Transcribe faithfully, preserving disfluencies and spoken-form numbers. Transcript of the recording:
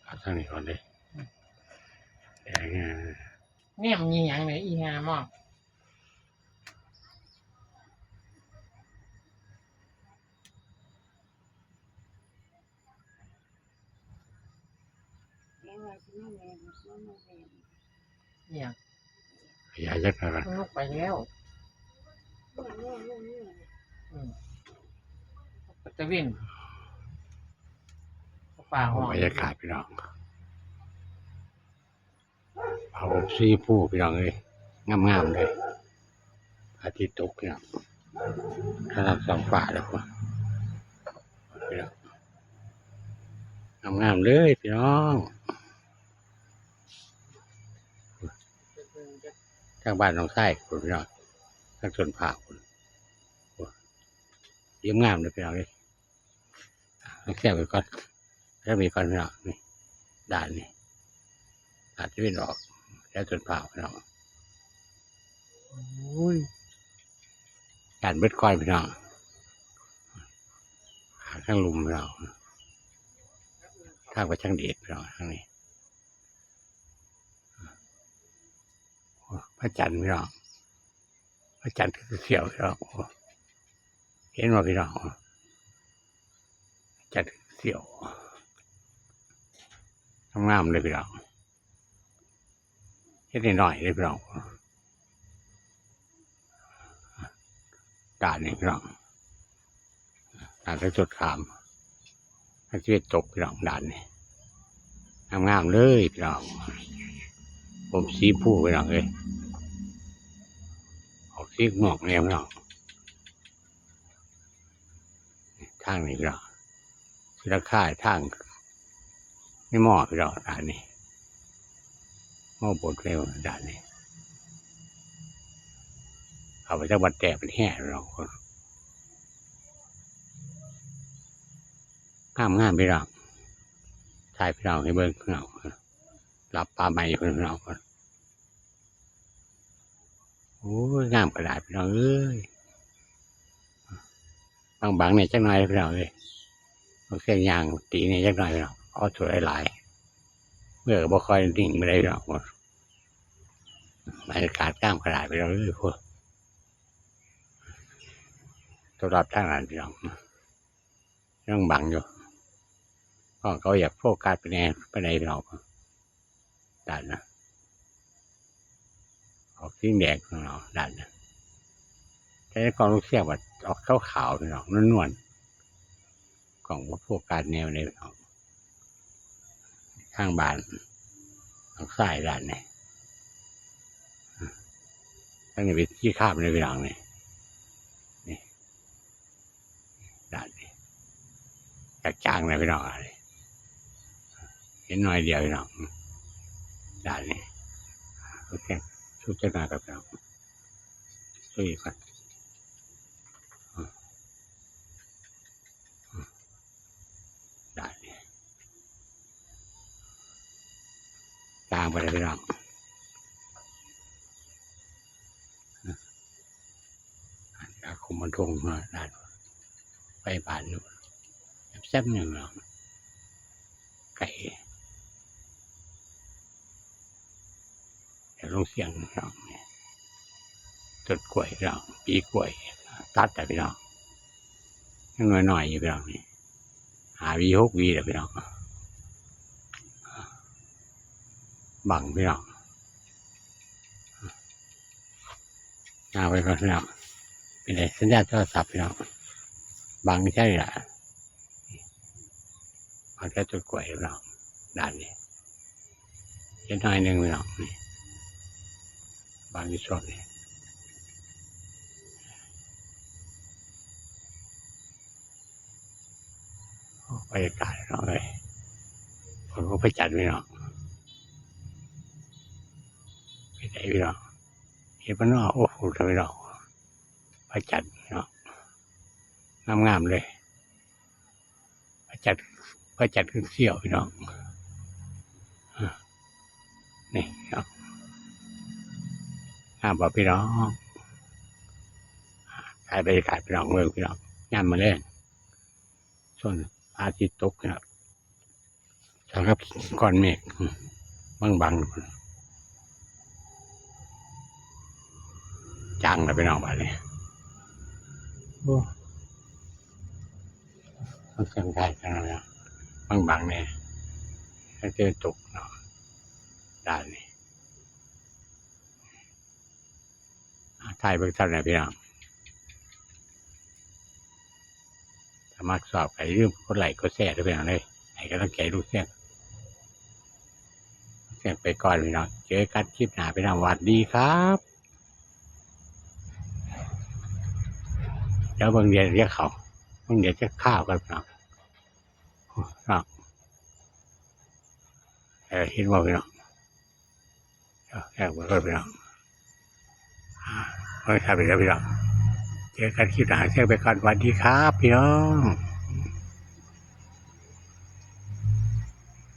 เอาทางนี้ก่อนเลย แดงงาม เนี่ยมันมีหยังเนี่ย อีห่าหมอก เนี่ย ขยายจักหน่อยก่อน มันลุกไปแล้ว อืม ตะเวน ป่าห้อง บรรยากาศพี่น้อง ผ้าห่มสีชมพูพี่น้องเอ้ย งามๆเลย พระอาทิตย์ตกพี่น้อง กำลังส่องฟ้าแล้วพี่น้อง งามๆเลยพี่น้อง ทางบ้านหนองทรายพุ้นพี่น้อง ทางสวนผักพุ้น โอ้ เยี่ยมงามเลยพี่น้องเอ้ย เอาแค่ไปก่อน แค่ไปก่อนพี่น้อง นี่ ด่านนี่ ด่านตะเวนออก แถวสวนผักพี่น้อง โอ้ย ด่านเบิดก่อนพี่น้อง หาทางลุ่มพี่น้อง ทางไปทางเดชพี่น้อง ทางนี้ พระจันทร์พี่น้อง พระจันทร์คือเขียวพี่น้อง เห็นบ่พี่น้อง พระจันทร์คือเขียว งามๆเลยพี่น้อง เฮ็ดน้อยๆเลยพี่น้อง ด่านนี่พี่น้อง ด่านทางสวนผัก ทางตะเวนตกพี่น้อง ด่านนี่ งามๆเลยพี่น้อง ผมสีชมพูพี่น้องเอ้ย ออกสีม่วงแน่พี่น้อง ทางนี้พี่น้อง สิราคาทาง นี่หม้อพี่น้อง ด่านนี่ หม้อบดเร็วด่านนี่ เอาไปจากวัดแจกเป็นแห่พี่น้อง งามๆพี่น้อง ถ่ายพี่น้องให้เบิ่งพี่น้อง หลับป่าไม้อยู่พี่น้อง โอ้ย งามขนาดพี่น้องเอ้ย บางๆเนี่ยจักหน่อยพี่น้องเอ้ย บางเส้นยางตีเนี่ยจักหน่อยพี่น้อง เอาสวยหลาย เมื่อก็บ่ค่อยนิ่งปานใดพี่น้อง บรรยากาศงามขนาดพี่น้องเอ้ย พุ้น สำหรับทางนั้นพี่น้อง ยังบังอยู่ กล้องเขาอยากโฟกัสไปแน่ ไปไหนพี่น้อง ด่านนะ ออกสีแดงพี่น้อง ด่านนะ แต่กล้องลูกเสียบอะออกขาวๆพี่น้อง นวลๆ กล้องบ่โฟกัสแนวใดพี่น้อง ทางบ้าน ทางซ้ายด่านนี่ ทางนี้เป็นที่คาบเลยพี่น้องนี่ นี่ ด่านนี่ จากจางเลยพี่น้อง อันนี้ เห็นหน่อยเดียวพี่น้อง ด่านนี่ โอเค สุดจังหน่อยครับพี่น้อง ช่วยกัน ด่านนี่ จางไปเลยพี่น้อง อาคมมันทงมาด่าน ไปบ้านอยู่ แซ่บๆหนึ่งเนาะ ไก่ เดี๋ยวลงเสียงพี่น้อง ต้นกล้วยพี่น้อง ปีกล้วย ตัดแต่พี่น้อง ยังน้อยๆอยู่พี่น้องนี่ ห้าหวีหกหวีแหละพี่น้อง บังพี่น้อง เอาไปก่อนพี่น้อง เป็นไงสัญญาณโทรศัพท์พี่น้อง บังใช่ล่ะ เอาแค่ต้นกล้วยพี่น้อง ด่านนี่ เห็นหน่อยหนึ่งพี่น้อง นี่ บังอยู่ช่วงนี้ โอ้ บรรยากาศพี่น้องเอ้ย ฝนก็พระจันทร์พี่น้อง เป็นไงพี่น้อง เห็นปะเนาะ โอ้โห พี่น้อง พระจันทร์พี่น้อง งามๆเลย พระจันทร์ พระจันทร์ขึ้นเสี้ยวพี่น้อง อ่ะ นี่เนาะ งามบ่พี่น้อง ถ่ายบรรยากาศพี่น้องเบิ่งพี่น้อง ยามมื้อแลง ช่วงพระอาทิตย์ตกนะครับ สำหรับก้อนเมฆ บางๆ จางแล้วพี่น้องบาดนี้ โอ้ต้องเสียงไทยกันแล้ว บางๆ เนี่ย ให้เจอตกเนาะ ด้านนี้ อ่ะ ถ่ายเบิ่งซ้ำหน่อยพี่น้อง ถ้ามักชอบก็อย่าลืมกดไลค์กดแชร์ด้วยพี่น้องเด้อ ให้กำลังใจลูกเสี่ยง เสี่ยงไปก่อนพี่น้อง เจอกันคลิปหน้าพี่น้อง สวัสดีครับ เดี๋ยวเบิ่งเดี๋ยวเรียกเขา เบิ่งเดี๋ยวจะข้าวกันพี่น้อง เนาะ เออ เห็นบ่พี่น้อง เออ แอบเบิ่งก่อนพี่น้อง อ่า เอาไว้ครับพี่น้อง เจอกันคลิปหน้า เสี่ยงไปก่อน สวัสดีครับพี่น้อง